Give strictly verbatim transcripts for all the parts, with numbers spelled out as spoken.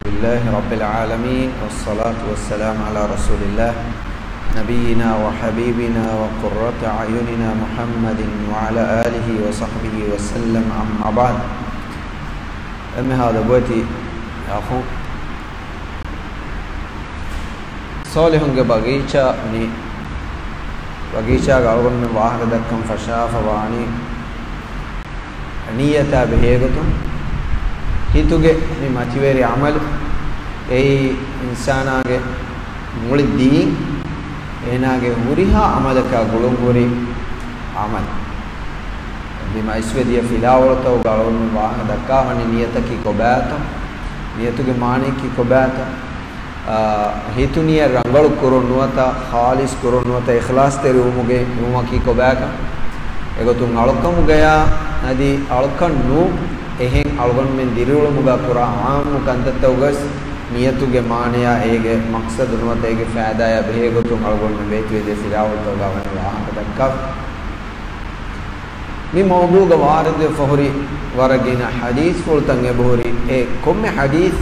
لله رب العالمين، والصلاة والسلام على رسول الله، نبينا وحبيبنا وقرة أعيننا محمد وعلى آله وصحبه وسلم، أما بعد. އެންމެހާ ލޮބުވެތި އަޚުން، ޞާލިޙުންގެ ބަގީޗާ، މި ބަގީޗާގަ އަޅުގަނޑުމެން ވާހަކަ ދައްކަން ފަށާފަ ވާނީ، ނިޔަތާ ބެހޭގޮތުން ހިތުގެ މި މަތިވެރި ޢަމަލު، އެއީ އިންސާނާގެ މުޅި ދީން، އޭނާގެ ހުރިހާ ޢަމަލަކާ ގުޅުންހުރި ޢަމަލު. މި މައިސްވެދިޔަ ފިލާވަޅުތަކުގަ އަޅުގަނޑު ވާހަކަ ދައްކާ ވަނީ ނިޔަތަކީ ކޮބާތޯ؟ ނިޔަތުގެ މާނަޔަކީ ކޮބާތޯ؟ އާ، ހިތު ނިޔަތް ރަނގަޅު ކުރުން ނުވަތަ، ޚާލިޞް ކުރުން ނުވަތަ، އިޚްލާޞްތެރިވުމުގެ ނިންމުމަކީ ކޮބާކަން؟ އެގޮތުން އަޅުކަމުގަޔާ އަދި އަޅުކަން ނޫން، އެހެން އަޅުގަނޑުމެން ދިރިއުޅުމުގަ ކުރާ ޢާއްމު ކަންތައްތަކުގަވެސް ނިޔަތުގެ މާނަޔާ، އޭގެ މަޤްޞަދު ނުވަތަ އޭގެ ފައިދާޔާ ބެހޭގޮތުން އަޅުގަނޑުމެން ބޭތުވެދިޔަ ފިލާވަޅުތަކުގަ ވަނީ ވާހަކަ ދައްކާފަ. މި މައުޟޫގަ ވާރިދުވެފަ ހުރި ވަރަށް ގިނަ ޙަދީޘްފުޅުތައް އެބަހުރި. އެ ކޮންމެ ޙަދީޘް،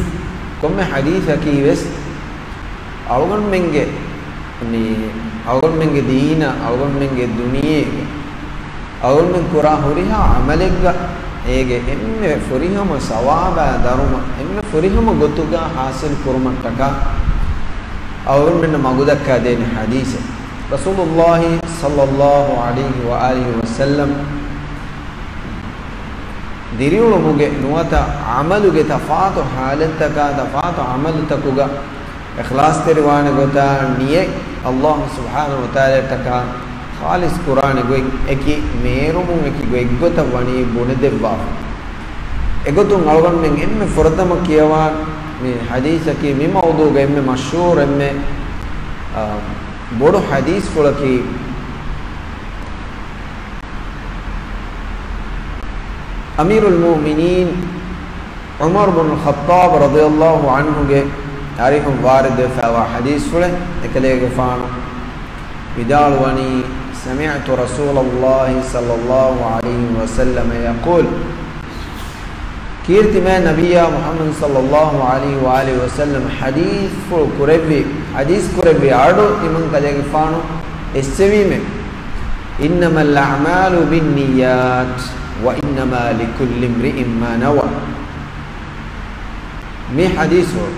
ކޮންމެ ޙަދީޘަކީ ވެސް އަޅުގަނޑުމެންގެ، މި އަޅުގަނޑުމެންގެ ދީނަށް، އަޅުގަނޑުމެންގެ ދުނިޔޭގަ އަޅުގަނޑުމެން ކުރާ ހުރިހާ ޢަމަލެއްގަ އޭގެ އެންމެ ފުރިހަމަ ސަވާބާ ދަރުމަ، އެންމެ ފުރިހަމަ ގޮތުގަ ޙާޞިލު ކުރުމަށްޓަކާ އަޅުގަނޑުމެންނަށް މަގުދައްކާ ދޭނެ ޙަދީޘެއް. ރަސޫލުﷲ ޞައްލަﷲ ޢަލައިހި ވައާލިހި ވަސައްލަމް ދިރިއުޅުމުގެ ނުވަތަ ޢަމަލުގެ ތަފާތު ޙާލަތްތަކާ، ތަފާތު ޢަމަލުތަކުގަ އިޚްލާޞްތެރިވާނެ ގޮތާ ނިޔަތް ﷲ ސުބްޙާނަހޫ ވަތަޢާލާއަށްޓަކާ ޚާލިޞް ކުރާނެ ގޮތް އެކި މޭރުމުން އެކި ގޮތްގޮތަށް ވަނީ ބުނެދެއްވާފަ. އެގޮތުން އަޅުގަނޑުމެން އެންމެ ފުރަތަމަ ކިޔަވާ މި ޙަދީޘަކީ، މި މައުޟޫގަ އެންމެ މަޝްހޫރު، އެންމެ، އާ، ބޮޑު ޙަދީޘްފުޅަކީ، އަމީރުލް މުއުމިނީން ޢުމަރު ބުނުލް ޚައްޠާބް ރަޟިޔަﷲ ޢަންހުގެ ތާރީޚުން ވާރިދުވެފައިވާ ޙަދީޘްފުޅެއް. އެކަލޭގެފާނު ވިދާޅުވަނީ، سمعت رسول الله صلى الله عليه وسلم يقول، ކީރިތި މާތް ނަބިއްޔާ މުޙައްމަދު ޞައްލަﷲ ޢަލައިހި ވައާލިހި ވަސައްލަމަ ޙަދީޘްފުޅު ކުރެއްވި، ޙަދީޘް ކުރެއްވި އަޑު ތިމަން ކަލޭގެފާނު އެއްސެވީމެ، إنما الأعمال بالنيات وإنما لكل امرئ ما نوى. މި ޙަދީޘްފުޅު،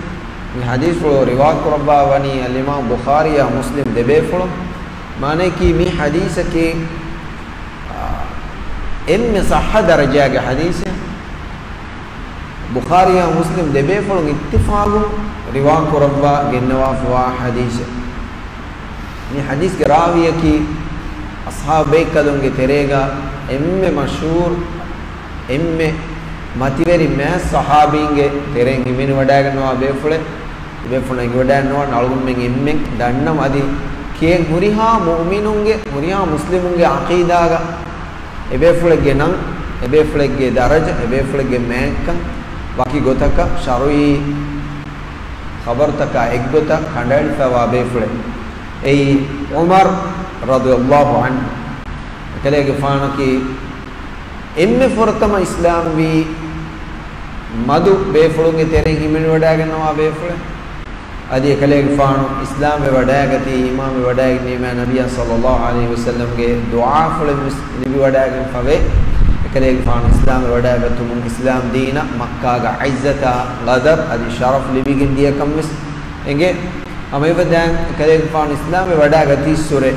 މި ޙަދީޘްފުޅު ރިވާކުރައްވާ ވަނީ އަލްއިމާމް ބުޚާރީއާ މުސްލިމް ދެބޭފުޅުން. މާނަޔަކީ މި ޙަދީޘަކީ، އާ، އެންމެ ޞައްޙަ ދަރަޖާގެ ޙަދީޘެއް. ބުޚާރީއާ މުސްލިމް ދެބޭފުޅުން އިއްތިފާޤުން ރިވާކުރައްވާ ގެންނަވާފަވާ ޙަދީޘެއް. މި ޙަދީޘްގެ ރާވީއަކީ އަޞްޙާބު ބޭކަލުންގެ ތެރޭގަ އެންމެ މަޝްހޫރު، އެންމެ މަތިވެރި މާތް ޞަޙާބީންގެ ތެރެއިން ހިމެނިވަޑައިގަންނަވާ ބޭފުޅެއް. އެބޭފުޅުން އެނގިވަޑައިގަންނަވާނެ އަޅުގަނޑުމެން އެންމެން ދަންނަވަން އަދި ކިޔެން ހުރިހާ މުއުމިނުންގެ، ހުރިހާ މުސްލިމުންގެ ޢަޤީދާގަ އެބޭފުޅެއްގެ ނަން، އެބޭފުޅެއްގެ ދަރަޖަ، އެބޭފުޅެއްގެ މާތްކަން ވަކި ގޮތަކަށް ޝަރުޢީ ޚަބަރުތަކާ އެއްގޮތަށް ކަނޑައެޅިފައިވާ ބޭފުޅެއް. އެއީ ޢުމަރު ރަޟިޔަﷲ ޢަންހު. އެކަލޭގެފާނަކީ އެންމެ ފުރަތަމަ އިސްލާމްވީ މަދު ބޭފުޅުންގެ ތެރެއިން ހިމެނިވަޑައިގަންނަވާ ބޭފުޅެއް. އަދި އެކަލޭގެފާނު އިސްލާމްވެވަޑައިގަތީ، އީމާންވެވަޑައިގެންނީމާ ނަބިއްޔާ ޞައްލަﷲ ޢަލައިހި ވަސައްލަމްގެ ދުޢާފުޅެއްވެސް ލިބިވަޑައިގެންފަވޭ. އެކަލޭގެފާނު އިސްލާމްވެވަޑައިގަތުމުން އިސްލާމް ދީނަށް މައްކާގަ ޢިއްޒަތާ، ޤަދަރު އަދި ޝަރަފް ލިބިގެން ދިޔަކަންވެސް އެނގޭ. ހަމައެފަދައިން އެކަލޭގެފާނު އިސްލާމްވެވަޑައިގަތީއްސުރެ،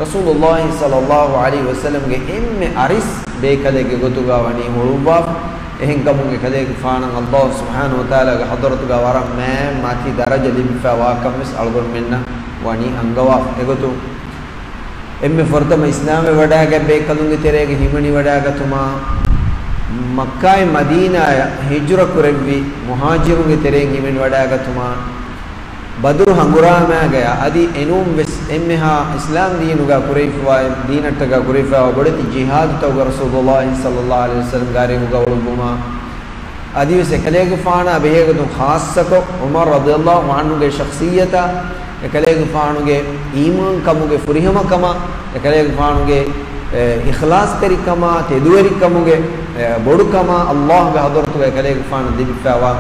ރަސޫލުﷲ ޞައްލަﷲ ޢަލައިހި ވަސައްލަމްގެ އެންމެ އަރިސް ބޭކަލެއްގެ ގޮތުގަ ވަނީ ހުޅުއްވާފަ. އެހެންކަމުން އެކަލޭގެފާނަށް ﷲ ސުބްޙާނަހޫ ވަތަޢާލާގެ ޙަޟްރަތުގަ ވަރަށް މާތް މަތި ދަރަޖަ ލިބިފައިވާކަން ވެސް އަޅުގަނޑުމެންނަށް ވަނީ އަންގަވާފަ. އެގޮތުން އެންމެ ފުރަތަމަ އިސްލާމްވެވަޑައިގަތް ބޭކަލުންގެ ތެރޭގަ ހިމެނިވަޑައިގަތުމާ، މައްކާއިން މަދީނާއަށް ހިޖުރަ ކުރެއްވި މުހާޖިރުންގެ ތެރޭން ހިމެނިވަޑައިގަތުމާ، ބަދުރު ހަނގުރާމާގަޔާ އަދި އެނޫންވެސް އެންމެހާ އިސްލާމް ދީނުގަ ކުރެވިފައިވާ، ދީނަށްޓަކާ ކުރެވިފައިވާ ބޮޑެތި ޖިހާދުތަކުގަ ރަސޫލުﷲ ޞައްލަﷲ ޢަލައިހި ވަސައްލަމްގެ އަރިހުގަ އުޅުއްވުމާ، އަދިވެސް އެކަލޭގެފާނާ ބެހޭގޮތުން ޚާއްޞަކޮށް ޢުމަރު ރަޟިޔަﷲ ޢަންހުގެ ޝަޚްޞިއްޔަތާ، އެކަލޭގެފާނުގެ އީމާންކަމުގެ ފުރިހަމަކަމާ، އެކަލޭގެފާނުގެ، އެ، އިޚްލާޞްތެރިކަމާ، ތެދުވެރިކަމުގެ، އެ، ބޮޑުކަމާ، ﷲގެ ޙަޟްރަތުގަ އެކަލޭގެފާނަށް ލިބިފައިވާ،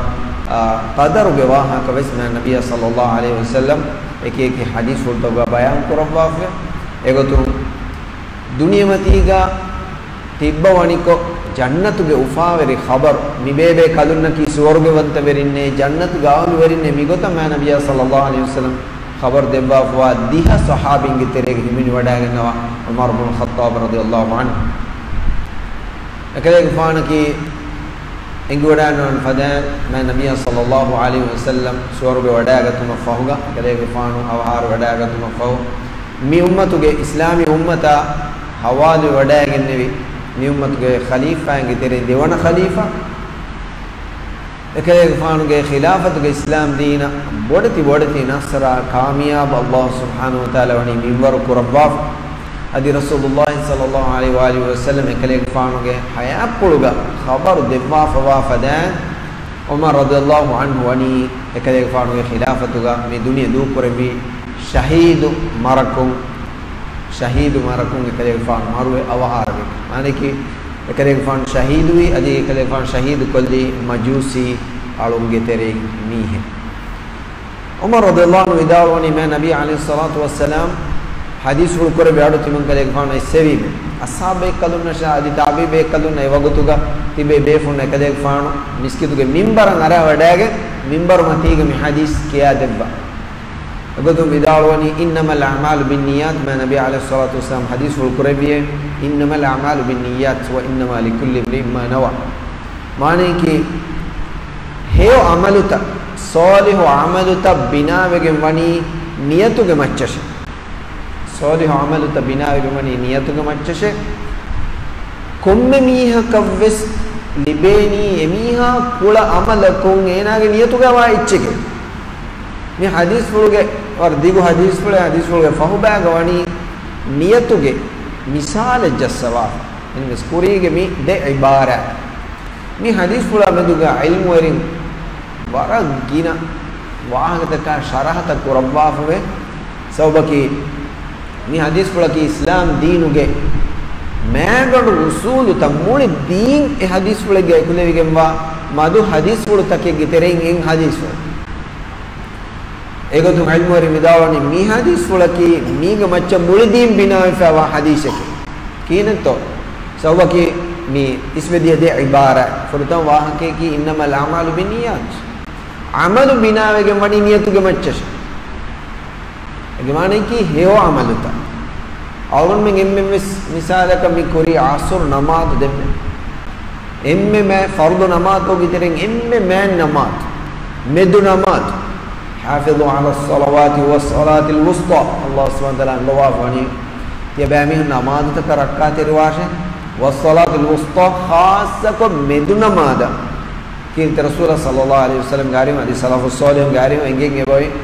އ، އާ، ޤަދަރުގެ ވާހަކަ ވެސް މާ ނަބިއްޔާ ޞައްލައްލާހު ޢަލައިހި ވަސައްލަމް އެކި އެކި ޙަދީޘްފުޅުތަކުގަ ބަޔާން ކުރައްވާފަ. އެގޮތުން ދުނިޔެމަތީގަ ތިއްބަވަނިކޮށް، ޖަންނަތުގެ އުފާވެރި ޚަބަރު، މި ބޭބޭ ކަލުންނަކީ ސުވަރުގެވަންތަވެރިންނޭ، ޖަންނަތުގެ އަހުލުވެރިންނޭ، މިގޮތަށް މާ ނަބިއްޔާ ޞައްލައްލާހު ޢަލައިހި ވަސައްލަމް ޚަބަރު ދެއްވާފަވާ ދިހަ ޞަޙާބީންގެ ތެރޭގަ ހިމެނިވަޑައިގަންނަވާ ޢުމަރު ބުނު ޚައްޠާބު ރަޟިޔައްލާހު ޢަންހު. އެކަލޭގެފާނަކީ އެނގިވަޑައިގަންނަވާނެ ފަދައިން، މާ ނަބިއްޔާ ޞައްލައްލާހު ޢަލައިހި ވަސައްލަމް ސުވަރުގެ ވަޑައިގަތުމަށް ފަހުގަ، އެކަލޭގެފާނު އަވަހާރަވެވަޑައިގަތުމަށް ފަހު، މި އުއްމަތުގެ، އިސްލާމީ އުއްމަތާ ހަވާލުވެވަޑައިގެންނެވި، މި އުއްމަތުގެ ޚަލީފާއިންގެ ތެރެއިން ދެވަނަ ޚަލީފާ، އެކަލޭގެފާނުގެ ޚިލާފަތުގެ އިސްލާމް ދީނަށް ބޮޑެތި ބޮޑެތި ނަޞްރާ ކާމިޔާބު ﷲ ސުބްޙާނަހޫ ވަތަޢާލާ ވަނީ މިންވަރު ކުރައްވާފަ. އަދި ރަސޫލުﷲ ޞައްލައްލާހު ޢަލައިހި ވައާލިހި ވަސައްލަމް އެކަލޭގެފާނުގެ ޙަޔާތްޕުޅުގަ ޚަބަރު ދެއްވާފަވާ ފަދައިން، ޢުމަރު ރަޟިޔައްލާހު ޢަންހު ވަނީ އެކަލޭގެފާނުގެ ޚިލާފަތުގަ މި ދުނިޔެ ދޫކުރެއްވި ޝަހީދު މަރަކުން، ޝަހީދު މަރަކުން އެކަލޭގެފާނު މަރުވެ އަވަހާރަވި. މާނައަކީ، އެކަލޭގެފާނު ޝަހީދުވީ، އަދި އެކަލޭގެފާނު ޝަހީދު ކޮށްލީ މަޖޫސީ އަޅުންގެ ތެރެއިން މީހެއް. ޢުމަރު ރަޟިޔައްލާހު ވިދާޅުވަނީ، މާ ނަބީ ޢަލައިހިއްޞަލާތު ވައްސަލާމް ޙަދީޘްފުޅު ކުރެއްވި އަޑު ތިމަން ކަލޭގެފާނު އެއްސެވީމެ. އަޞްޙާބު ބޭކަލުންނަށާ އަދި ތާބިޢީ ބޭކަލުންނަށް އެ ވަގުތުގަ ތިބޭ ބޭފުޅުން އެކަލޭގެފާނު މިސްކިތުގެ މިންބަރަށް އަރާވަޑައިގެން މިންބަރު މަތީގަ މި ޙަދީޘް ކިޔާދެއްވާ. އެގޮތުން ވިދާޅުވަނީ، إنما الأعمال بالنيات، މާ ނަބީ ޢަލައިހިއްޞަލާތު ވައްސަލާމް ޙަދީޘްފުޅު ކުރެއްވިއޭ، إنما الأعمال بالنيات وإنما لكل امرئ ما نوى. މާނައަކީ، ހެޔޮ ޢަމަލުތައް، ޞާލިޙު ޢަމަލުތައް ބިނާވެގެން ވަނީ ނިޔަތުގެ މައްޗަށޭ. ޞާލިޙު ޢަމަލުތައް ބިނާވެގެން ވަނީ ނިޔަތުގެ މައްޗަށޭ. ކޮންމެ މީހަކަށްވެސް ލިބޭނީ އެމީހާ ކުޅަ ޢަމަލަކުން އޭނާގެ ނިޔަތުގައިވާ އެއްޗެކޭ. މި ޙަދީޘްފުޅުގެ ވަރަށް ދިގު ޙަދީޘްފުޅެއް، ޙަދީޘްފުޅުގެ ފަހުބައިގަ ވަނީ ނިޔަތުގެ މިސާލެއް ޖައްސަވާފަ. އިންވެސް ކުރީގެ މި ދެ ޢިބާރާތް. މި ޙަދީޘްފުޅާ މެދުގަ ޢިލްމުވެރިން ވަރަށް ގިނަ ވާހަކަތަކާ ޝަރަޙަތައް ކުރައްވާފަވޭ. ސަބަބަކީ، މި ޙަދީޘްފުޅަކީ އިސްލާމް ދީނުގެ މައިގަނޑު އުޞޫލުތައް، މުޅި ދީން އެ ޙަދީޘްފުޅެއްގަ އެކުލެވިގެންވާ މަދު ޙަދީޘްފުޅުތަކެއްގެ ތެރެއިން އެން ޙަދީޘްފުޅު. އެގޮތުން ޢިލްމުވެރިން ވިދާޅުވަނީ، މި ޙަދީޘްފުޅަކީ މީގެ މައްޗަށް މުޅި ދީން ބިނާވެފައިވާ ޙަދީޘެކޭ. ކިހިނެއްތޯ؟ ސަބަބަކީ މި އިސްވެދިޔަ ދެ ޢިބާރާތް. ފުރަތަމަ ވާހަކަޔަކީ، إنما الأعمال بالنيات. ޢަމަލު ބިނާވެގެން ވަނީ ނިޔަތުގެ މައްޗަށޭ. އޭގެ މާނައަކީ ހެޔޮ ޢަމަލުތައް. އަޅުގަނޑުމެން އެންމެންވެސް މިސާލަކަށް މި ކުރީ ޢަޞުރު ނަމާދު ދެންމެ. އެންމެ މާތް ފަރުޟު ނަމާދުގެ ތެރެއިން އެންމެ މާތް ނަމާދު، މެދު ނަމާދު. حافظوا على الصلوات والصلاة الوسطى. ﷲ ސުބްޙާނަހޫ ވަތަޢާލާ އަންގަވާފަވަނީ، ތިޔަބައިމީހުން ނަމާދުތަކަށް ރައްކާތެރިވާށޭ. والصلاة الوسطى، ޚާއްޞަކޮށް މެދު ނަމާދަށް. ކީރިތި ރަސޫލާ ޞައްލައްލާހު ޢަލައިހި ވަސައްލަމްގެ އަރިހުން އަދި ސަލަފުއް ޞާލިޙުންގެ އަރިހުން އެނގެން އެބައޮތް.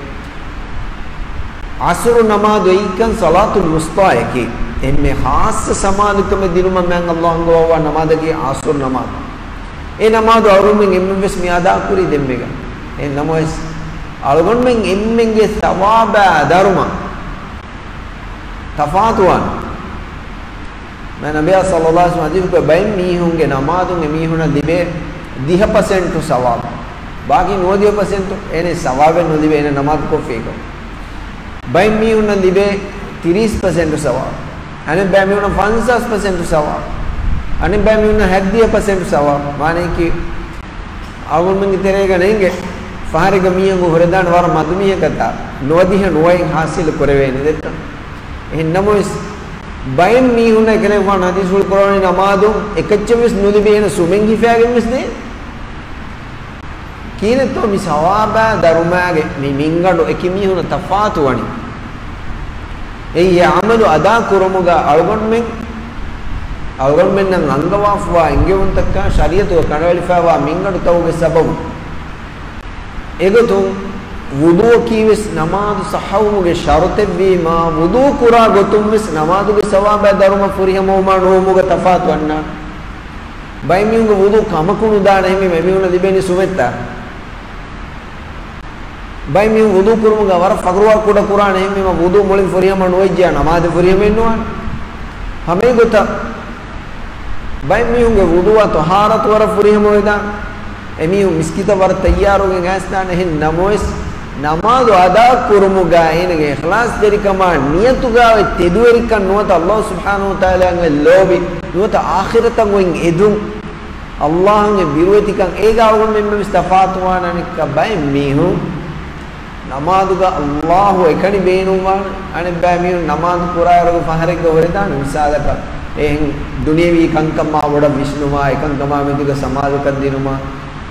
ޢަޞުރު ނަމާދު އެއީކަން ޞަލާތުލް ވުސްޠާއަކީ. އެންމެ ޚާއްޞަ ސަމާލުކަމެއް ދިނުމަށް މާތް ﷲ އަންގަވާ ނަމާދަކީ ޢަޞުރު ނަމާދު. އެ ނަމާދު އަޅުގަނޑުމެން އެންމެން ވެސް މި އަދާކުރީ ދެންމެގަ. އެހެން ނަމަވެސް، އަޅުގަނޑުމެން އެންމެންގެ ޘަވާބާ ދަރުމަ ތަފާތުވާނެ. މާތް ނަބިއްޔާ ޞައްލައްލާހު ޢަލައިހި ވަސައްލަމް ޙަދީޘްކޮށް، ބައެއް މީހުންގެ ނަމާދުން އެމީހުނަށް ލިބޭ ދިހަ ޕަސެންޓު ޘަވާބު. ބާކީ ނުވަދިހަ ޕަސެންޓު އޭނަ ޘަވާބެއް ނުލިބޭ އޭނަ ނަމާދު ކޮށްފިއެކޮށް. ބައެއް މީހުންނަށް ލިބޭ ތިރީސް ޕަސެންޓު ޘަވާބު. އަނެއް ބައެއް މީހުންނަށް ފަންސާސް ޕަސެންޓު ޘަވާބު. އަނެއް ބައެއް މީހުންނަށް ހަތްދިހަ ޕަސެންޓު ޘަވާބު. މާނައަކީ، އަޅުގަނޑުމެންގެ ތެރޭގަ ނޭނގެ ފަހަރެއްގަ މީހަކު ހުރެދާނެ ވަރަށް މަދު މީހަކަށް ދާ ނުވަދިހަ ނުވައެއް ޙާޞިލު ކުރެވޭނެ ދެއްތޯ؟ އެހެން ނަމަވެސް، ބައެއް މީހުންނަށް އެކަލޭގެފާނު ޙަދީޘްފުޅު ކުރައްވަނީ ނަމާދު އެކައްޗެއް ވެސް ނުލިބި އޭނަ ސުމެއް ހިފާގެން ވެސް ދޭ. ކިހިނެއްތޯ މި ޘަވާބާ ދަރުމާގެ މި މިންގަނޑު އެކި މީހުންނަށް ތަފާތު ވަނީ؟ އެއީ އެ ޢަމަލު އަދާ ކުރުމުގަ އަޅުގަނޑުމެން، އަޅުގަނޑުމެންނަށް އަންގަވާފަވާ އެންގެވުންތަކާ ޝަރީޢަތުގަ ކަނޑައެޅިފައިވާ މިންގަނޑުތަކުގެ ސަބަބުން. އެގޮތުން ވުޟޫއަކީ ވެސް ނަމާދު ޞައްޙަވުމުގެ ޝަރުޠެއްވީމާ، ވުޟޫ ކުރާ ގޮތުން ވެސް ނަމާދުގެ ޘަވާބާ ދަރުމަ ފުރިހަމަވުމާ ނުވުމުގަ ތަފާތު އަންނާނެ. ބައެއް މީހުންގެ ވުޟޫ ކަމަކު ނުދާނެ އެހެންވީމަ އެމީހުންނަށް ލިބޭނީ ސުމެއްތާ؟ ބައެއް މީހުން ވުޟޫ ކުރުމުގަ ވަރަށް ފަޚުރުވާ ކުޑަ ކުރާނެ އެހެންވީމަ ވުޟޫ މުޅިން ފުރިހަމަ ނުވެއްޖެޔާ ނަމާދެއް ފުރިހަމައެއް ނުވާނެ. ހަމައެގޮތަށް ބައެއް މީހުންގެ ވުޟޫއާ ޠަހާރަތު ވަރަށް ފުރިހަމަ ވެދާނެ. އެމީހުން މިސްކިތަށް ވަރަށް ތައްޔާރުވެގެން އައިސްދާނެ. އެހެން ނަމަވެސް، ނަމާދު އަދާކުރުމުގަ އޭނަގެ އިޚްލާޞްތެރިކަމާ، ނިޔަތުގަ އޮތް ތެދުވެރިކަން ނުވަތަ ﷲ ސުބްޙާނަހޫ ވަތަޢާލާގެ ލޯބި، ނުވަތަ އާޚިރަތަށް އޮތް އެދުން، ﷲ އަށް އެ ބިރުވެތިކަން، އޭގަ އަޅުގަނޑުމެން ވެސް ތަފާތުވާނަނެއްކަ. ބައެއް މީހުން ނަމާދުގަ ﷲ އެކަނި ބޭނުންވާނެ. އަނެއްބައި މީހުން ނަމާދު ކުރާއިރުގަ ފަހަރެއްގަ ހުރެދާނެ. މިސާލަކަށް، އެހެން ދުނިޔަވީ ކަންކަން މާ ބޮޑަށް ވިސްނުމާ، އެކަންކަމާ މެދުގަ ސަމާލުކަން ދިނުމާ،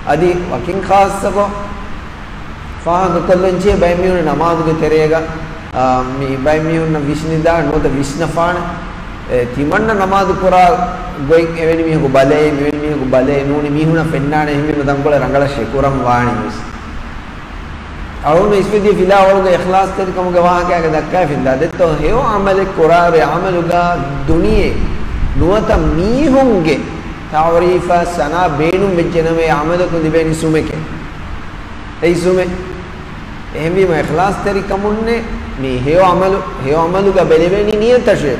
އަދި ވަކިން ޚާއްޞަކޮށް ފާހަގަކޮށްލަން ޖެހޭ ބައެއް މީހުން ނަމާދުގެ ތެރޭގަ، އާ، މި ބައެއް މީހުންނަށް ވިސްނިދާނެ ނުވަތަ ވިސްނަފާނެ. އެ، ތިމަންނަ ނަމާދު ކުރާ ގޮތް އެވެނި މީހަކު ބަލައޭ، މިވެނި މީހަކު ބަލައޭ، ނޫނީ މީހުނަށް ފެންނާނެ އެހެންވީމަ ތަންކޮޅެއް ރަނގަޅަށޭ ކުރަން ވާނީ ވެސް. އަޅުގަނޑު އިސްވެދިޔަ ފިލާވަޅުގެ އިޚްލާޞްތެރިކަމުގެ ވާހަކައިގަ ދައްކާފިން ދާ ދެއްތޯ، ހެޔޮ ޢަމަލެއް ކުރާއިރު އެ ޢަމަލުގަ ދުނިޔެ ނުވަތަ މީހުންގެ ތަޢުރީފާ ސަނާ ބޭނުން ވެއްޖެނަމަ އެ ޢަމަލަކުން ލިބޭނީ ސުމެކޭ. އެއީ ސުމެއް. އެހެންވީމަ އިޚްލާޞްތެރިކަމުންނެއް މި ހެޔޮ ޢަމަލު، ހެޔޮ ޢަމަލުގަ ބެލެވޭނީ ނިޔަތަށޭ.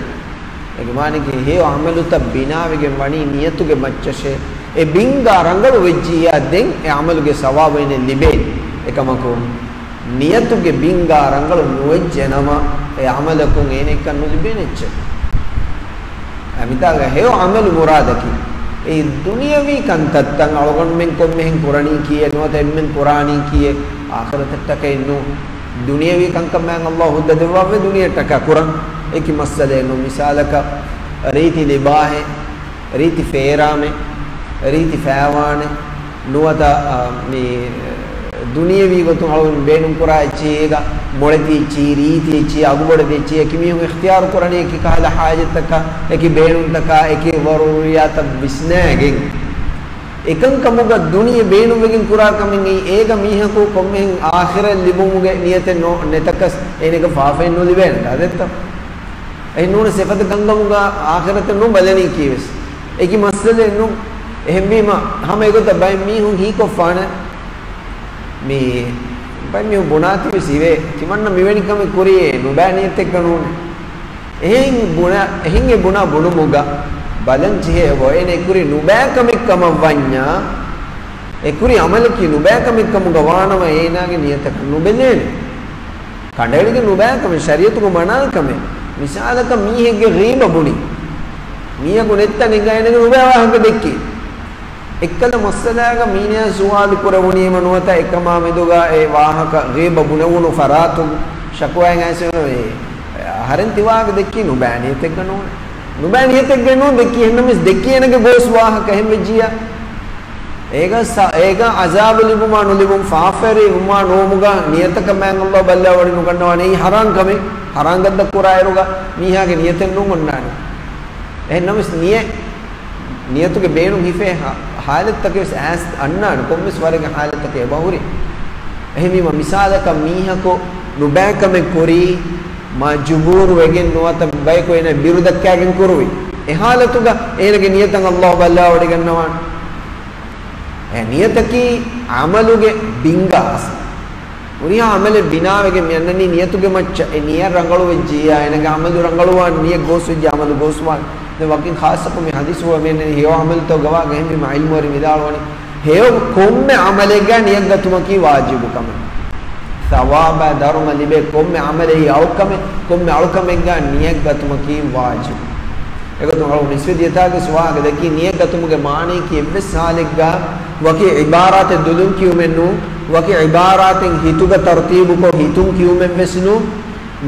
އޭގެ މާނައަކީ ހެޔޮ ޢަމަލުތައް ބިނާވެގެން ވަނީ ނިޔަތުގެ މައްޗަށޭ. އެ ބިންގާ ރަނގަޅު ވެއްޖިއްޔާ ދެން އެ ޢަމަލުގެ ސަވާބު އޭނައަށް ލިބޭނެ. އެކަމަކު، ނިޔަތުގެ ބިންގާ ރަނގަޅު ނުވެއްޖެނަމަ، އެ ޢަމަލަކުން އޭނައަކަށް ނުލިބޭނެ އެއްޗެއް. އެ މިތާގަ ހެޔޮ ޢަމަލު މުރާދަކީ، އެ ދުނިޔަވީ ކަންތައްތައް އަޅުގަނޑުމެން ކޮންމެހެން ކުރަނީކީއެއް ނުވަތަ އެންމެން ކުރާނީކީއެއް އާޚިރަތަށްޓަކައެއް ނޫން. ދުނިޔަވީ ކަންކަމާއި ﷲ ހުއްދަ ދެއްވާފައި ދުނިޔެއަށްޓަކާ ކުރަން. އެކި މައްސަލައެއް ނޫން. މިސާލަކަށް، ރީތި ލިބާހެއް، ރީތި ފޭރާމެއް، ރީތި ފައިވާނެއް، ނުވަތަ، އާ، މި ދުނިޔެވީ ގޮތުން އަޅުގަނޑު ބޭނުން ކުރާ އެއްޗެހި އޭގަ މޮޅެތި އެއްޗިހި، ރީތި އެއްޗިހި، އަގުބޮޑެތި އެއްޗިހި، އެކި މީހުން އިޚްތިޔާރު ކުރަނީ އެކި ކަހަލަ ޙާޖަތްތަކާ، އެކި ބޭނުންތަކާ، އެކި ޟަރޫރިއްޔާތަށް ވިސްނައިގެން. އެކަންކަމުގަ ދުނިޔެ ބޭނުންވެގެން ކުރާ ކަމެއް އެއީ، އޭގަ މީހަކު ކޮންމެހެން އާޚިރަތް ލިބުމުގެ ނިޔަތެއް ނޯ-، ނެތަކަސް އޭނަގެ ފާފައެއް ނުލިބޭނެ ދާ ދެއްތޯ؟ އެހެން ނޫނީ ސިފަތައް ކަންކަމުގަ އާޚިރަތަށް ނޫން ބަލަނީކީވެސް. އެކި މައްސަލައެއް ނޫން. އެހެންވީމަ، ހަމަ އެގޮތަށް ބައެއް މީހުން ހީކޮށްފާނެ. މި ބައެއް މީހުން ބުނާތީވެސް އިވޭ، ތިމަންނަ މިވެނި ކަމެއް ކުރީ ނުބައި ނިޔަތެއްގަ ނޫނޭ. އެހެން ބުނާ، އެހެން އެ ބުނާ ބުނުމުގަ ބަލަން ޖެހޭ އެބަ އޭނަ އެކުރީ ނުބައި ކަމެއް ކަމަށް ވަންޏާ، އެކުރި ޢަމަލަކީ ނުބައި ކަމެއް ކަމުގަ ވާނަމަ އޭނާގެ ނިޔަތަކަށް ނުބެލޭނެ. ކަނޑައެޅިގެން ނުބައި ކަމެއް، ޝަރީޢަތުގަ މަނާ ކަމެއް. މިސާލަކަށް މީހެއްގެ ޣީބަ ބުނި. މީހަކު ނެތް ތަނެއްގަ އޭނަގެ ނުބައި ވާހަކަ ދެއްކި. އެއްކަލަ މައްސަލާގަ މީނަޔާ ސުވާލު ކުރެވުނީމަ ނުވަތަ އެކަމާ މެދުގަ އެ ވާހަކަ ޣީބަ ބުނެވުނު ފަރާތުން ޝަކުވާއެއް އައިސް ވެ، އަހަރެން ތި ވާހަކަ ދެއްކީ ނުބައި ނިޔަތެއްގަ ނޫނޭ. ނުބައި ނިޔަތެއްގަ ނޫން ދެއްކީ، އެހެންނަމަވެސް ދެއްކީ އޭނަގެ ގޯސް ވާހަކަ އެހެން ވެއްޖިއްޔާ. އޭގަ ސަ-، އޭގަ ޢަޒާބު ލިބުމާ ނުލިބުން، ފާފަވެރިވުމާ ނުވުމުގަ ނިޔަތަކަށް މާތް ﷲ ބައްލަވަޑި ނުގަންނަވާނެ. އެއީ ޙަރާން ކަމެއް. ޙަރާން ކަންތައް ކުރާއިރުގަ މީހާގެ ނިޔަތެއް ނޫން އޮންނާނެ. އެހެންނަމަވެސް ނިޔަ-، ނިޔަތުގެ ބޭނުން ހިފޭ ހާ-، ޙާލަތްތަކެއް ވެސް އައިސް އަންނާނެ. ކޮންމެސް ވަރެއްގެ ޙާލަތްތަކެއް އެބަހުރި. އެހެންވީމަ މިސާލަކަށް މީހަކު ނުބައި ކަމެއް ކުރީ، މަޖުބޫރު ވެގެން ނުވަތަ ބަޔަކު އޭނަ ބިރު ދައްކާގެން ކުރުވި. އެ ޙާލަތުގަ އޭނަގެ ނިޔަތަށް ﷲ ބައްލަވަޑިގަންނަވާނެ. އެ ނިޔަތަކީ ޢަމަލުގެ ބިންގާ އަސްލު. ހުރިހާ ޢަމަލެއް ބިނާވެގެން މި އަންނަނީ ނިޔަތުގެ މައްޗަށް. އެ ނިޔަތް ރަނގަޅު ވެއްޖިއްޔާ އޭނަގެ ޢަމަލު ރަނގަޅުވާނެ، ނިޔަތް ގޯސް ވެއްޖިއްޔާ ޢަމަލު ގޯސްވާނެ. ދެން ވަކިން ޚާއްޞަކޮށް މި ޙަދީޘްފުޅު މި އަންނަނީ ހެޔޮ ޢަމަލުތައް ގަވާގެ. އެހެންވީމަ ޢިލްމުވެރިން ވިދާޅުވަނީ، ހެޔޮ ކޮންމެ ޢަމަލެއްގަ ނިޔަތް ގަތުމަކީ ވާޖިބު ކަމެއް. ޘަވާބާ ދަރުމަ ލިބޭ ކޮންމެ ޢަމަލެއް އަޅުކަމެއް، ކޮންމެ އަޅުކަމެއްގަ ނިޔަތް ގަތުމަކީ ވާޖިބު. އެގޮތުން އަޅުގަނޑު އިސްވެ ދިޔަތާގެ ސުވާހަކަ ދެއްކީ ނިޔަތް ގަތުމުގެ މާނަޔަކީ އެއްވެސް ޙާލެއްގަ ވަކި ޢިބާރާތެއް ދުލުން ކިޔުމެއް ނޫން، ވަކި ޢިބާރާތެއް ހިތުގަ ތަރުތީބުކޮށް ހިތުން ކިޔުމެއް ވެސް ނޫން.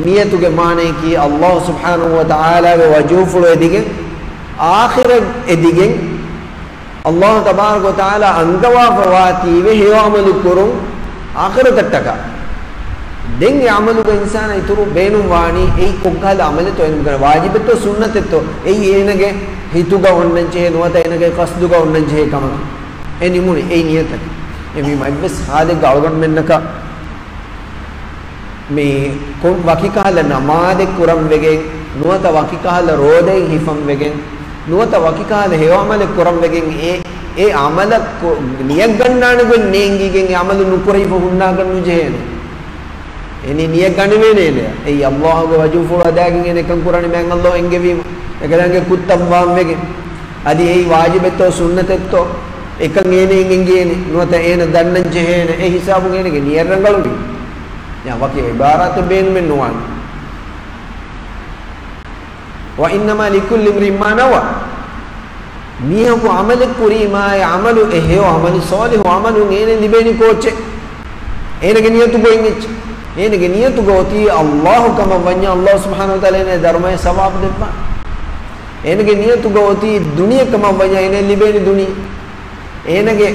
ނިޔަތުގެ މާނަޔަކީ ﷲ ސުބްޙާނަހޫ ވަތަޢާލާގެ ވަޖުހުފުޅު އެދިގެން، އާޚިރަތް އެދިގެން، ﷲ ތަބާރަކަ ވަތަޢާލާ އަންގަވާފަ ވާތީވެ ހެޔޮ ޢަމަލު ކުރުން އާޚިރަތަށްޓަކާ. ދެން އެ ޢަމަލުގަ އިންސާނާ އިތުރު ބޭނުން ވާނީ އެއީ ކޮންކަހަލަ ޢަމަލެއްތޯ އެންމެ ވާޖިބެއްތޯ ސުންނަތެއްތޯ، އެއީ އޭނަގެ ހިތުގަ އޮންނަންޖެހޭ ނުވަތަ އޭނަގެ ޤަޞްދުގަ އޮންނަންޖެހޭ ކަމަކީ. އެ ނިމުނީ އެއީ ނިޔަތަކީ. އެހެންވީމަ އެއްވެސް ޙާލެއްގަ އަޅުގަނޑުމެންނަކަށް މި ކޮން ވަކިކަހަލަ ނަމާދެއް ކުރަން ވެގެން، ނުވަތަ ވަކިކަހަލަ ރޯދައެއް ހިފަން ވެގެން، ނުވަތަ ވަކިކަހަލަ ހެޔޮ ޢަމަލެއް ކުރަން ވެގެން، އެ، އެ ޢަމަލަށް ކޮ-، ނިޔަތް ގަންނާނެ ގޮތް ނޭނގިގެން އެ ޢަމަލު ނުކުރެވިފަ ހުންނާކަށް ނުޖެހޭނެ. އެނީ ނިޔަތް ގަނެވޭނެ އޭނަ. އެއީ ﷲ ގެ ވަޖުހުފުޅު އަދާގެން އޭނަ އެކަން ކުރަނީ މާތް ﷲ އެންގެވީމަ. އެކަލާނގެ ކުއްތަން ވާން ވެގެން. އަދި އެއީ ވާޖިބެއްތޯ ސުންނަތެއްތޯ؟ އެކަން އޭނައިން އެނގޭނެ، ނުވަތަ އޭނަ ދަންނަން ޖެހޭނެ، އެ ހިސާބުން އޭނަގެ ނިޔަތް ރަނގަޅުވީ. ޔާ، ވަކި އިބާރާތެއް ބޭނުމެއް ނުވާނެ. وإنما لكل امرئ ما نوى. މީހަކު ޢަމަލެއް ކުރީމާ، އެ ޢަމަލު، އެ ހެޔޮ ޢަމަލު، ޞާލިޙު ޢަމަލުން އޭނަ ލިބޭނީ ކޯއްޗެއް؟ އޭނަގެ ނިޔަތު ގޮތް އެއްޗެއް. އޭނަގެ ނިޔަތުގަ އޮތީ ﷲ ކަމަށް ވަންޏާ، ﷲ ސުބްޙާނަހޫ ވަތަޢާލާ އޭނަ ދަރުމަޔަށް ސަވާބު ދެއްވާނެ. އޭނަގެ ނިޔަތުގަ އޮތީ ދުނިޔެ ކަމަށް ވަންޏާ، އޭނަ ލިބޭނީ ދުނިޔެ. އޭނަގެ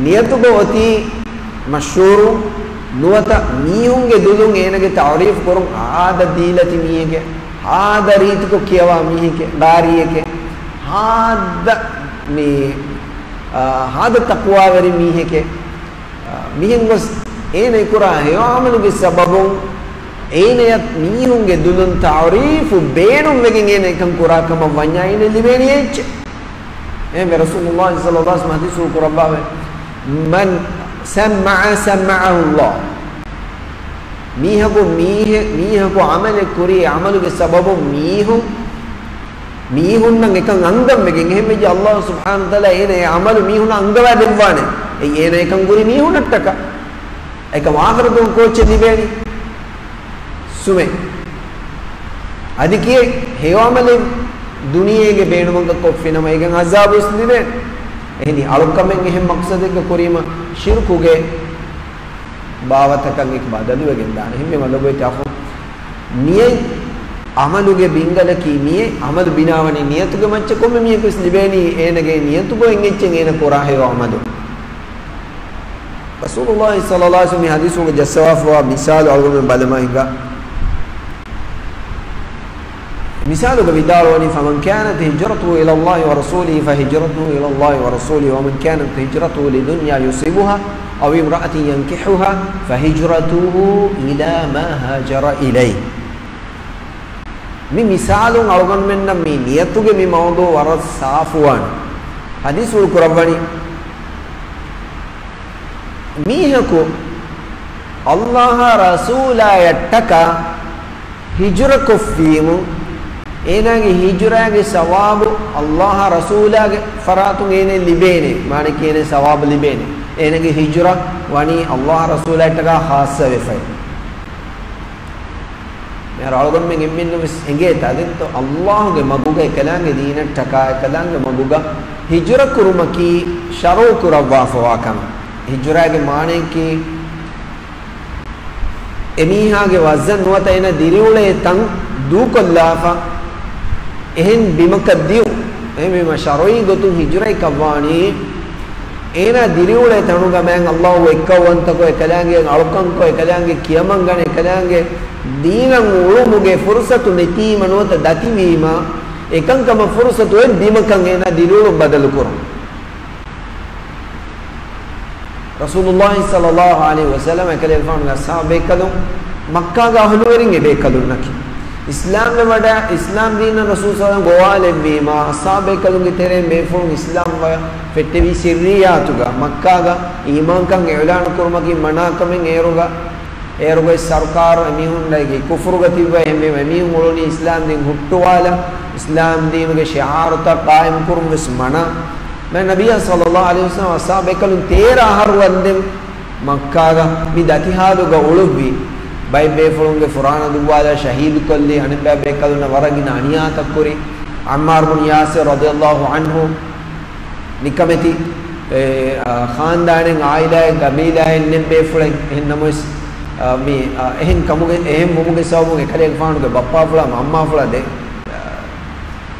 ނިޔަތުގަ އޮތީ މަޝްހޫރު ނުވަތަ މީހުންގެ ދުލުން އޭނަގެ ތަޢުރީފު ކުރުން، ހާދަ ދީލަތި މީހެކޭ، ހާދަ ރީތިކޮށް ކިޔަވާ މީހެކޭ، ގާރީއެކޭ، ހާދަ މި، އާ، ހާދަ ތަޤްވާވެރި މީހެކޭ. އާ، މިހެން ގޮސް އޭނަ އެކުރާ ހެޔޮ ޢަމަލުގެ ސަބަބުން އޭނަޔަށް މީހުންގެ ދުލުން ތަޢުރީފު ބޭނުންވެގެން އޭނަ އެކަން ކުރާ ކަމަށް ވަންޏާ އޭނަ ލިބޭނީ އެއްޗެއް. އެހެންވެ، ރަސޫލުﷲ ޞައްލަﷲު ޢަލައިހި ވަސައްލަމަ ޙަދީޘް ކުރައްވާވޭ، من سمع سمعه الله. މީހަކު މީހެ-، މީހަކު ޢަމަލެއް ކުރީ، ޢަމަލުގެ ސަބަބުން މީހުން، މީހުންނަށް އެކަން އަންގަންވެގެން، އެހެންވެއްޖެ ﷲ ސުބްޙާނަހޫ ވަތަޢާލާ އޭނަ އެ ޢަމަލު މީހުންނަށް އަންގަވާ ދެއްވާނެ. އެއީ އޭނަ އެކަން ކުރީ މީހުންނަށްޓަކާ. އެކަމް އާޚިރަތުން ކޯއްޗެއް ލިބޭނީ؟ ސުމެ. އަދި ކިޔޭ، ހެޔޮ ޢަމަލެއް ދުނިޔޭގެ ބޭނުމަކަށް ކޮށްފިނަމަ އޭގެން ޢަޒާބުވެސް ލިބޭނެ. އެހެނީ އަޅުކަމެއް އެހެން މަޤްޞަދެއްގަ ކުރީމަ ޝިރުކުގެ ބާވަތަކަށް އެކު ބަދަލުވެގެން ދާނެ. އެހެންވީމަ ލޮބުވެތި އަޚުން، ނިޔަތް ޢަމަލުގެ ބިންގަލަކީ ނިޔަތް. ޢަމަލު ބިނާވަނީ ނިޔަތުގެ މައްޗަށް. ކޮންމެ މީހަކުވެސް ލިބޭނީ އޭނަގެ ނިޔަތުގައި އެއްޗެއް އޭނަ ކުރާ ހެޔޮ ޢަމަލު. ރަސޫލުﷲ ޞައްލަﷲު ޢަލައިހި ވަސައްލަމަ މި ޙަދީޘުގަ ޖައްސަވާފައިވާ މިސާލު އަޅުގަނޑުމެން ބަލަމާ ހިނގާ. މިސާލުގަ ވިދާޅުވަނީ، فمن كانت هجرته إلى الله ورسوله فهجرته إلى الله ورسوله، ومن كانت هجرته لدنيا يصيبها أو امرأة ينكحها فهجرته إلى ما هاجر إليه. މި މިސާލުން އަޅުގަނޑުމެންނަށް މި ނިޔަތުގެ މި މައުޟޫޢު ވަރަށް ސާފުވާނެ. ޙަދީޘްފުޅު ކުރައްވަނީ، މީހަކު ﷲ ރަސޫލާޔަށްޓަކާ ހިޖުރަކޮށްފީމު، އޭނާގެ ހިޖުރާގެ ސަވާބު ﷲ ރަސޫލާގެ ފަރާތުން އޭނަ ލިބޭނެ. މާނައަކީ އޭނަ ސަވާބު ލިބޭނެ. އޭނަގެ ހިޖުރަ ވަނީ ﷲ ރަސޫލާއަށްޓަކާ ޚާއްޞަވެފައި. މިހާރު އަޅުގަނޑުމެން އެންމެންނަށް ވެސް އެނގޭތާ ދެންތޯ، ﷲގެ މަގުގަ އެކަލާނގެ ދީނަށްޓަކާ އެކަލާނގެ މަގުގަ ހިޖުރަ ކުރުމަކީ ޝަރުޢު ކުރައްވާފަވާ ކަމެއް. ހިޖުރާގެ މާނައަކީ އެމީހާގެ ވަޒަން ނުވަތަ އޭނަ ދިރިއުޅޭ ތަން ދޫކޮށްލާފަ އެހެން ބިމަކަށް ދިޔުން. އެހެންވީމަ ޝަރުޢީ ގޮތުން ހިޖުރައަކަށްވާނީ އޭނާ ދިރިއުޅޭ ތަނުގަ މާތް ﷲ އެއްކައުވަންތަކޮށް، އެކަލާނގެ އަޅުކަންކޮށް، އެކަލާނގެ ކިޔަމަންގަނެ، އެކަލާނގެ ދީނަށް އުޅުމުގެ ފުރުޞަތު ނެތީމަ ނުވަތަ ދަތިވީމަ، އެކަންކަމަށް ފުރުޞަތު އޮތް ބިމަކަށް އޭނާ ދިރިއުޅުން ބަދަލުކުރުން. ރަސޫލުﷲ ޞައްލަﷲު ޢަލައިހި ވަސައްލަމަ އެކަލޭގެފާނުގެ އަޞްޙާބޭކަލުން މައްކާގެ އަހުލުވެރިން އެބޭކަލުންނަކީ. އިސްލާމްވެވަޑައި، އިސްލާމް ދީނަށް ރަސޫލު ޞައްލަﷲު ޢަލައިހި ވަސައްލަމަ ގޮވާލެއްވީމާ، އަޞްޙާބޭކަލުންގެ ތެރެއިން ބޭފުޅުން އިސްލާމްވެ ފެއްޓެވި ސިއްރިއްޔާތުގަ މައްކާގަ އީމާންކަން އިޢުލާނު ކުރުމަކީ މަނާކަމެއް. އޭރުގަ، އޭރުގައި ސަރުކާރު އެމީހުންނަކީ ކުފުރުގަ ތިއްބަވައި، އެހެންވީމަ އެމީހުން އުޅުނީ އިސްލާމް ދީން ހުއްޓުވާލަން، އިސްލާމް ދީނުގެ ޝިޢާރުތައް ޤާއިމް ކުރުން ވެސް މަނާ. މާތް ނަބިއްޔާ ޞައްލަﷲު ޢަލައިހި ވަސައްލަމަ އަޞްޙާބޭކަލުން ތޭރަ އަހަރު ވަންދެން މައްކާގަ މި ދަތި ޙާލުގަ އުޅުއްވި. ބައެއް ބޭފުޅުންގެ ފުރާނަ ދުއްވާލާ ޝަހީދުކޮށްލި، އަނެއްބައި ބޭކަލުންނަށް ވަރަށް ގިނަ އަނިޔާތައް ކުރި. ޢައްމާރު ބުން ޔާސިރު ރަޟިޔަﷲު ޢަންހު ނިކަމެތި، އެ، އާ، ޚާންދާނެއް، ޢާއިލާއެއް، ގަބީލާއެއް ނެތް ބޭފުޅެއް. އެހެން ނަމަވެސް، އާ، މި، އާ، އެހެން ކަމުގެ، އެހެން ވުމުގެ ސަބަބުން އެކަލޭގެފާނުގެ ބައްޕާފުޅާ މަ-، އައްމާފުޅާ ދެ-،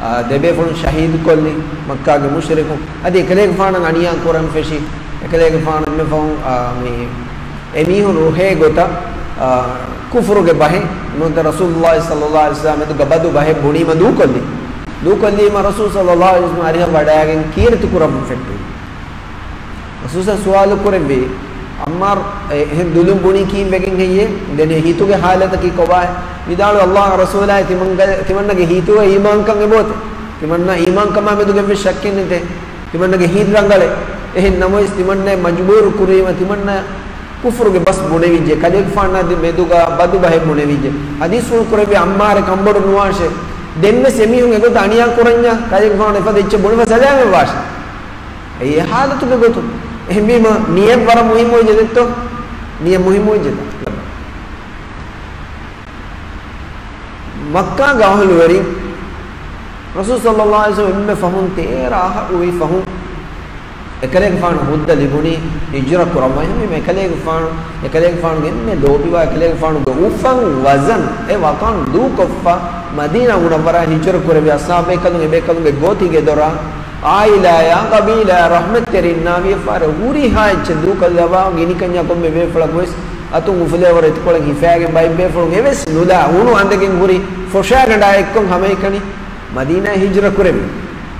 އާ، ދެބޭފުޅުން ޝަހީދުކޮށްލި މައްކާގެ މުޝްރިކުން. އަދި އެކަލޭގެފާނަށް އަނިޔާ ކުރަން ފެށި. އެކަލޭގެފާނު އެންމެ ފަހުން، އާ، މި އެމީހުން ރުހޭ ގޮތަށް، އާ، ކުފުރުގެ ބަހެއް ނުވަތަ ރަސޫލުﷲ ޞައްލަﷲު ޢަލައިހި ވަސައްލަމަ މެދުގަ ބަދު ބަހެއް ބުނީމަ ދޫކޮށްލި. ދޫކޮށްލީމަ ރަސޫލު ޞައްލަﷲު ޢަލައިހި ވަސައްލަމަ އަރިހަށް ވަޑައިގެން ކީރިތި ކުރަމުން ފެއްޓުވި. ރަސޫލު ޞައްލަﷲު ސުވާލު ކުރެއްވި، ޢައްމާރު، އެ، އެހެން ދުލުން ބުނީ ކީއްވެގެން ހެއްޔޭ؟ ދެން އެ ހިތުގެ ޙާލަތަކީ ކޮބާހޭ؟ ވިދާޅުވި، ﷲ ރަސޫލާއޭ، ތިމަންގަ-، ތިމަންނަގެ ހިތުގަ އީމާންކަން އެބައޮތޭ؟ ތިމަންނަ އީމާންކަމާ މެދުގައިވެސް ޝައްކެއް ނެތޭ. ތިމަންނަގެ ހިތް ރަނގަޅޭ. އެހެން ނަމަވެސް ތިމަންނައަށް މަޖުބޫރު ކުރީމަ ތިމަންނަ ކުފުރުގެ ބަސް ބުނެވިއްޖެ. ކަލޭގެފާނާ ދި-، މެދުގަ ބަދު ބަހެއް ބުނެވިއްޖެ. ޙަދީޘްފުޅު ކުރެއްވި، ޢައްމާރެ ކަންބޮޑު ނުވާށޭ. ދެންވެސް އެމީހުން އެގޮތަށް އަނިޔާ ކުރަންޏާ؟ ކަލޭގެފާނު އެފަދަ އެއްޗެއް ބުނެފަ ސަލާމަތްވާށޭ. އެއީ އެ ޙާލަތުގެ ގޮތުން. އެހެންވީމަ، ނިޔަތް ވަރަށް މުހިއްމުވެއްޖެ ދެއްތޯ؟ ނިޔަތް މުހިއްމުވެއްޖެ. މައްކާގެ އަހުލުވެރިން ރަސޫލު ޞައްލައްލާހު ޢަލައިހި ވަސައްލަމަ އެންމެ ފަހުން ތޭރަ އަހަރު ވީ ފަހުން، އެކަލޭގެފާނު ހުއްދަ ލިބުނީ ހިޖުރަ ކުރަން. އެހެންވީމަ، އެކަލޭގެފާނު، އެކަލޭގެފާނުގެ އެންމެ ލޯބިވާ، އެކަލޭގެފާނުގެ އުފަން ވަޒަން، އެ ވަޠަން ދޫކޮށްފަ، މަދީނާ މުނައްވަރާ ހިޖުރަ ކުރެއްވި އަޞްޙާބޭކަލުން، އެބޭކަލުންގެ ގޯތިގެ ދޮރާ، ޢާއިލާޔާ، ޤަބީލާޔާ، ރަޙްމަތްތެރިންނާ ވިޔަފާރި ހުރިހާ އެއްޗެއް ދޫކޮށްލަވާ، ގިނިކަންޏާ ކޮންމެ ބޭފުޅަކު ވެސް އަތުން އުފުލޭވަރު އެތިކޮޅަށް ހިފާގެން ބައެއް ބޭފުޅުން އެވެސް ނުލާ އުނު އަނދެގެން ހުރި ފޮށާގަނޑާ އެއްކޮށް ހަމައެކަނި މަދީނާއަށް ހިޖުރަ ކުރެއްވި.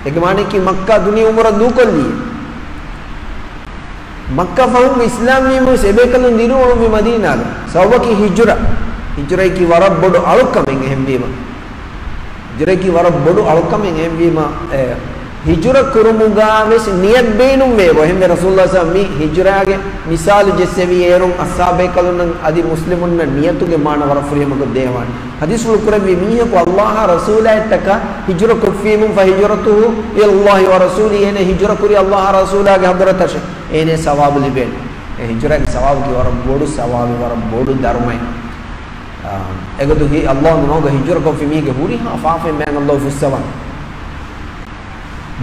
އޭގެ މާނައަކީ މައްކާ ދުނިޔެ އުމުރަށް ދޫކޮށްލީ. މައްކާ ފަހުން އިސްލާމް ވީމަވެސް އެބޭކަލުން ދިރިއުޅުއްވި މަދީނާގަ. ސަބަބަކީ ހިޖުރަ. ހިޖުރައަކީ ވަރަށް ބޮޑު އަޅުކަމެއް އެހެންވީމަ. ހިޖުރައަކީ ވަރަށް ބޮޑު އަޅުކަމެއް އެހެންވީމަ، އެ، ހިޖުރަ ކުރުމުގަ ވެސް ނިޔަތް ބޭނުންވޭ. އެހެންވެ ރަސޫލުﷲ ޞައްލަﷲު ވަސައްލަމަ މި ހިޖުރާގެ މިސާލު ޖެއްސެވީ އޭރުން އަޞްޙާބޭކަލުންނަށް އަދި މުސްލިމުންނަށް ނިޔަތުގެ މާނަ ވަރަށް ފުރިހަމަކޮށް ދޭހަވާނެ. ޙަދީޘްފުޅު ކުރެއްވި މީހަކު ﷲ އާ ރަސޫލާއަށްޓަކާ ހިޖުރަ ކޮށްފީމު، فهجرته إلى الله ورسوله، އޭނަ ހިޖުރަ ކުރީ ﷲ އާ ރަސޫލާގެ ޙަޟްރަތަށޭ، އޭނަ ސަވާބު ލިބޭނެ. އެ ހިޖުރާގެ ސަވާބަކީ ވަރަށް ބޮޑު ސަވާބެއް، ވަރަށް ބޮޑު ދަރުމައެއް. އާ، އެގޮތުން ހި-، ﷲގެ މަގުގަ ހިޖުރަ ކޮށްފި މީހެއްގެ ހުރިހާ ފާފައެއް މާތް ﷲ ފުއްސަވާނެ.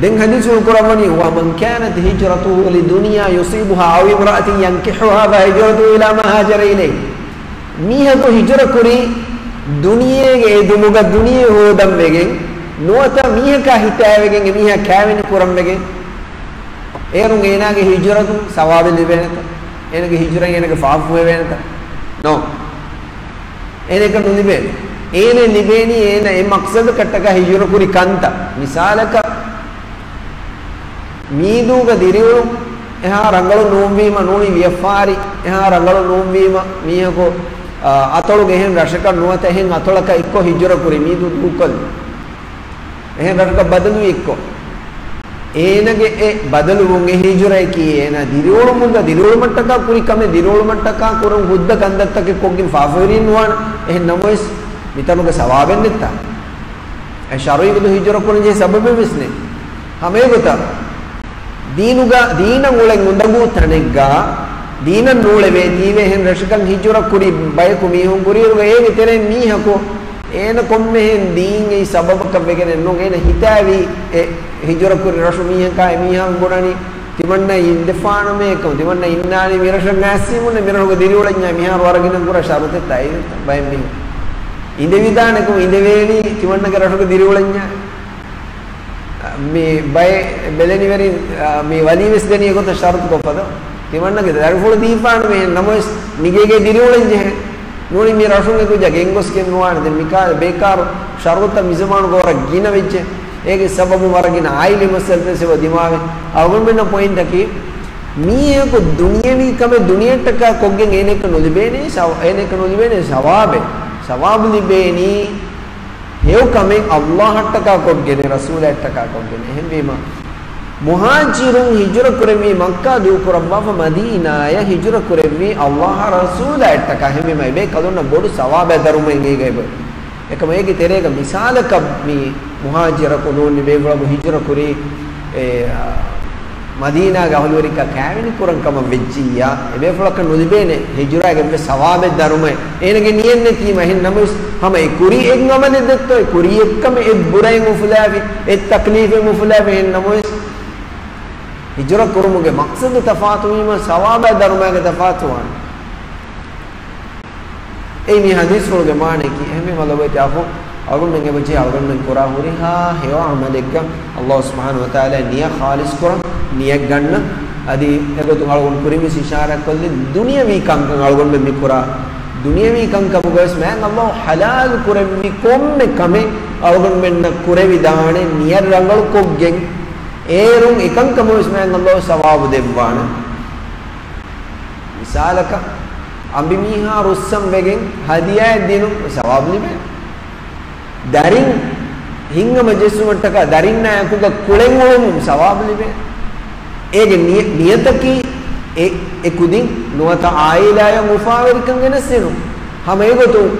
ދެން ޙަދީޘްފުޅު ކުރައްވަނީ، ومن كانت هجرته لدنيا يصيبها أو امرأة ينكحها فهجرته إلى ما هاجر إليه. މީހަކު ހިޖުރަ ކުރީ ދުނިޔޭގެ އެދުމުގަ، ދުނިޔެ ހޯދަން ވެގެން، ނުވަތަ މީހަކާ ހިތާވެގެން އެ މީހާ ކާވެނި ކުރަން ވެގެން، އޭރުން އޭނާގެ ހިޖުރަތުން ސަވާބެއް ލިބޭނެތަ؟ އޭނާގެ ހިޖުރައިން އޭނާގެ ފާފަ ފުހެވޭނެތަ؟ ނޯ. އޭނައަކަށް ނުލިބޭނެ. އޭނަ ލިބޭނީ އޭނަ އެ މަޤްޞަދަކަށްޓަކާ ހިޖުރަ ކުރި ކަންތައް. މިސާލަކަށް، މީދޫގަ ދިރިއުޅުން އެހާ ރަނގަޅު ނޫންވީމަ، ނޫނީ ވިޔަފާރި އެހާ ރަނގަޅު ނޫންވީމަ، މީހަކު، އާ، އަތޮޅުގެ އެހެން ރަށަކަށް ނުވަތަ އެހެން އަތޮޅަކަށް އެއްކޮށް ހިޖުރަ ކުރި މީދޫ ދޫކޮށްލި. އެހެން ރަށަކަށް ބަދަލުވި އެއްކޮށް. އޭނަގެ އެ ބަދަލުވުން އެ ހިޖުރައަކީ އޭނާ ދިރިއުޅުމުގަ، ދިރިއުޅުމަށްޓަކާ ކުރި ކަމެއް، ދިރިއުޅުމަށްޓަކާ ކުރަން ހުއްދަ ކަންތައްތަކެއް ކޮށްގެން ފާފަވެރިއެއް ނުވާނެ. އެހެން ނަމަވެސް، މިތަނުގަ ސަވާބެއް ނެތްތާ؟ އެ ޝަރުޢީ ގޮތުން ހިޖުރަ ކުރަންޖެހޭ ސަބަބެއް ވެސް ނެތް. ހަމަ އެގޮތަށް، ދީނުގަ، ދީނަށް އުޅެން އުނދަގޫ ތަނެއްގަ، ދީނަށް ނޫޅެވޭތީވެ އެހެން ރަށަކަށް ހިޖުރަ ކުރި ބަޔަކު މީހުން ކުރިއިރުގަ އޭގެ ތެރެއިން މީހަކު އޭނަ ކޮންމެހެން ދީން އެއް ސަބަބަކަށް ވެގެނެއް ނޫން. އޭނަ ހިތާވީ އެ ހިޖުރަ ކުރި ރަށު މީހަކާ އެ މީހާ ބުނަނީ ތިމަންނަ އިނދެފާނަމޭ ކަމަށް، ތިމަންނަ އިންނާނީ މިރަށަށް އައިސް މީހުންނޭ، މިރަށުގަ ދިރިއުޅެންޏާ މިހާރު ވަރަށް ގިނަ ކުރާ ޝަރުތެއް ތައި ބައެއް މީހުން އިނދެވިދާނެ ކަމަށް އިނދެވޭނީ ތިމަންނަގެ ރަށުގަ ދިރިއުޅެންޏާ. މި ބައެއް ބެލެނިވެރިން، އާ، މި ވަލީވެސް ދެނީ އެގޮތަށް ޝަރުތު ކޮށްފަދަ. ތިމަންނަގެ ދަރިފުޅު ދީފާނަމޭ ނަމަވެސް ނިގޭގެ ދިރިއުޅެން ޖެހޭ. ނޫނީ މި ރަށުން އެކުއްޖާ ގެންގޮސްގެން ނުވާނެ. ދެން މިކާ ބޭކާރު ޝަރުތައް މިޒަމާނުގަ ވަރަށް ގިނަ ވެއްޖެ. އޭގެ ސަބަބުން ވަރަށް ގިނަ އާއިލީ މައްސަލަތައް ވެސް އެބަ ދިމާވޭ. އަޅުގަނޑުމެންނަށް ޕޮއިންޓަކީ، މީހަކު ދުނިޔަވީ ކަމެއް ދުނިޔެއަށްޓަކާ ކޮށްގެން އޭނައަކަށް ނުލިބޭނެ ސަވ-، އޭނައަކަށް ނުލިބޭނެ ސަވާބެއް. ސަވާބު ލިބޭނީ ހެޔޮ ކަމެއް ﷲއަށްޓަކާ ކޮށްގެން، ރަސޫލާއަށްޓަކާ ކޮށްގެން. އެހެންވީމަ، މުހާޖިރުން ހިޖުރަ ކުރެއްވީ މައްކާ ދޫކުރައްވާފަ މަދީނާއަށް ހިޖުރަ ކުރެއްވީ ﷲއާ ރަސޫލާއަށްޓަކާ. އެހެންވީމަ، އެބޭކަލުންނަށް ބޮޑު ސަވާބެއް ދަރުމައެއް އޭގައި އެބަ. އެކަމަ އޭގެ ތެރޭގަ މިސާލަކަށް މި މުހާޖިރަކު ނޫނީ ބޭފުޅަކު ހިޖުރަ ކުރީ، އެ، އާ، މަދީނާގެ އަހުލުވެރިކާ ކާވެނި ކުރަން ކަމަށް ވެއްޖިއްޔާ، އެބޭފުޅަކަށް ނުލިބޭނެ ހިޖުރާގެ އެއްވެސް ސަވާބެއް ދަރުމައެއް. އޭނަގެ ނިޔަތް ނެތީމަ. އެހެން ނަމަވެސް، ހަމަ އެ ކުރީ އެއް ޢަމަލެއް ދެއްތޯ، އެ ކުރީ އެއްކަމެއް އެއް ބުރައެއް އުފުލާފި، އެއް ތަކްލީފެއް އުފުލާފި. އެހެން ނަމަވެސް، ހިޖުރަ ކުރުމުގެ މަޤްޞަދު ތަފާތުވީމަ، ސަވާބާ ދަރުމާގެ ތަފާތުވާނެ. އެއީ މި ޙަދީޘްފުޅުގެ މާނައަކީ. އެހެންވީމަ ލޮބުވެތި އަޚުން، އަޅުގަނޑުމެން އެބަޖެހޭ އަޅުގަނޑުމެން ކުރާ ހުރިހާ ހެޔޮ ޢަމަލެއްގަ ﷲ ސުބްޙާނަހޫ ވަތަޢާލާ ނިޔަތް ޚާލިޞް ކުރަން، ނިޔަތް ގަންނަން. އަދި އެގޮތުން އަޅުގަނޑު ކުރިންވެސް އިޝާރާތް ކޮށްލި ދުނިޔަވީ ކަންކަން އަޅުގަނޑުމެން މި ކުރާ، ދުނިޔަވީ ކަންކަމުގަވެސް މާތް ﷲ ޙަލާލު ކުރެއްވި ކޮންމެ ކަމެއް އަޅުގަނޑުމެންނަށް ކުރެވިދާނެ ނިޔަތް ރަނގަޅު ކޮށްގެން. އޭރުން އެކަންކަމަށް ވެސް މާތް ﷲ ސަވާބު ދެއްވާނެ. މިސާލަކަށް، އަނބިމީހާ ރުއްސަން ވެގެން ހަދިޔާއެއް ދިނުން ސަވާބު ލިބޭ. ދަރިން ހިތްހަމަ ޖެއްސުމަށްޓަކާ ދަރިންނާ އެކުގަ ކުޅެން އުޅުމުން ސަވާބު ލިބޭ. އޭގެ ނިޔަ-، ނިޔަތަކީ އެ، އެ ކުދިން ނުވަތަ އާއިލާއަށް އުފާވެރިކަން ގެނެސްދިނުން. ހަމަ އެގޮތުން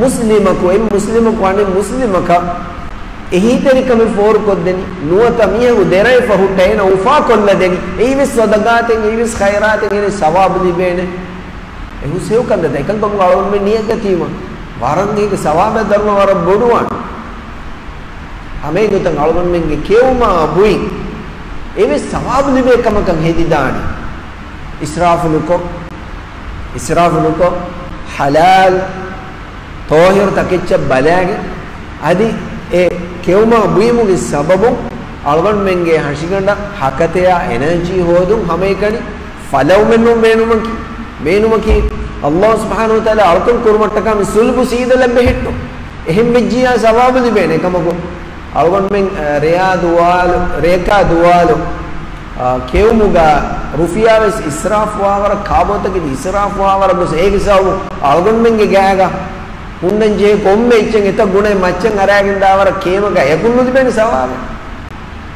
މުސްލިމަކު، އެއް މުސްލިމަކު އަނެއް މުސްލިމަކަށް އެހީތެރިކަމެއް ފޯރުކޮށްދެނީ، ނުވަތަ މީހަކު ދެރަވެފަ ހުއްޓައި އޭނަ އުފާކޮށްލަދެނީ، އެއީވެސް ޞަދަޤާތެއް، އެއީވެސް ޚައިރާތެއް، އޭނަ ސަވާބު ލިބޭނެ. އެ ހުސް ހެޔޮ ކަންތައްތައް. އެކަންކަމުގަ އަޅުގަނޑުމެން ނިޔަތްގަތީމަ، ވަރަށް އޭގެ ސަވާބާ ދަރުމަ ވަރަށް ބޮޑުވާނެ. ހަމައެގޮތަށް އަޅުގަނޑުމެންގެ ކެއުމާ ބުއިން އެވެސް ސަވާބު ލިބޭ ކަމަކަށް ހެދިދާނެ. އިސްރާފު ނުކޮށް، އިސްރާފު ނުކޮށް، ޙަލާލް ޠާހިރު ތަކެއްޗަށް ބަލާގެން، އަދި އެ ކެއުމާ ބުއިމުގެ ސަބަބުން އަޅުގަނޑުމެންގެ ހަށިގަނޑަށް ހަކަތަޔާ އެނަރޖީ ހޯދުން ހަމައެކަނި ފަލަވުމެއްނޫން ބޭނުމަކީ، ބޭނުމަކީ، ﷲ ސުބްޙާނަހޫ ވަތަޢާލާ އަޅުކަން ކުރުމަށްޓަކާ މި ޞުލްބު ސީދަލަށް ބެހެއްޓުން. އެހެން ވެއްޖިއްޔާ ސަވާބު ލިބޭނެ. އެކަމަކު، އަޅުގަނޑުމެން، އަ، ރެޔާ ދުވާލު، ރޭކާ ދުވާލު، އަ، ކެއުމުގަ ރުފިޔާ ވެސް އިސްރާފު ވާވަރަށް، ކާބޯތަކެތި އިސްރާފު ވާވަރަށް ގޮސް، އޭގެ ސަބަބުން އަޅުގަނޑުމެންގެ ގާގަ ހުންނަން ޖެހޭ ކޮންމެ އެއްޗެއް އެތައް ގުނައެއް މައްޗަށް އަރާގެން ދާވަރަށް ކޭމަގަ އެކުން ނުލިބޭނެ ސަވާބެއް.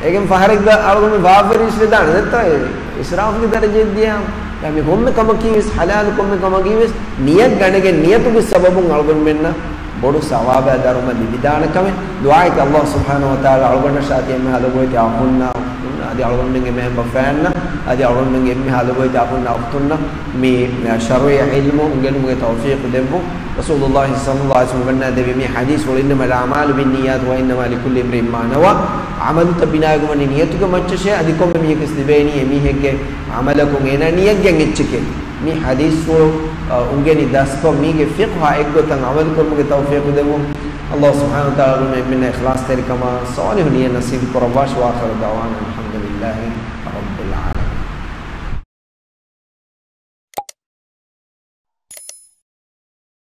އޭގެން ފަހަރެއްގަ އަޅުގަނޑު ވާފަރި އިސްވެދާނެ ނެތްތޯ އެ އިސްރާފުގެ ދަރަޖައެއް ދިޔާ. ދާ މި ކޮންމެ ކަމަކީ ވެސް، ޙަލާލު ކޮންމެ ކަމަކީ ވެސް، ނިޔަތް ގަނެގެން ނިޔަތުގެ ސަބަބުން އަޅުގަނޑުމެންނަށް ބޮޑު ސަވާބާ ދަރުމަ ލިބިދާނެ ކަމެއް. ދުޢާއެއް ﷲ ސުބްޙާނަހޫ ވަތަޢާލާ އަޅުގަނޑަށާ އަދި އެންމެހާ ލޮބުވެތި އަޚުންނާ އުޚްތުންނާ، އަދި އަޅުގަނޑުމެންގެ މެމްބަ ފައިންނަށް، އަދި އަޅުގަނޑުމެންގެ އެންމެހާ ލޮބުވެތި އަޚުންނާ އުޚްތުންނަށް މި ޝަރުޢީ ޢިލްމު އުނގެނުމުގެ ތައުފީޤު ދެއްވުން. ރަސޫލުﷲ ޞައްލަﷲ ޢަލައިހި ވަސައްލަމަ އުނގަންނާދެއްވި މި ޙަދީޘްފުޅު، إنما الأعمال بالنيات وإنما لكل امرئ ما نوى. ޢަމަލުތައް ބިނާވެގެން ވަނީ ނިޔަތުގެ މައްޗަށޭ، އަދި ކޮންމެ މީހަކަސް ލިބޭނީ އެމީހެއްގެ ޢަމަލަކުން އޭނާ ނިޔަތްގެން އެއްޗެކޭ. މި ޙަދީޘްފުޅު، އަ، އުނގެނި ދަސްކޮށް، މީގެ ފިޤްހާ އެއްގޮތަށް ޢަމަލުކުރުމުގެ ތައުފީޤު ދެއްވުން. ﷲ ސުބްޙާނަހޫ ވަތަޢާލާ އެންމެންނަށް އިޚްލާޞްތެރިކަމާ ޞާލިޙު ނިޔަތް ނަޞީބު ކުރައްވާށި. وآخر دعوانا أن الحمد لله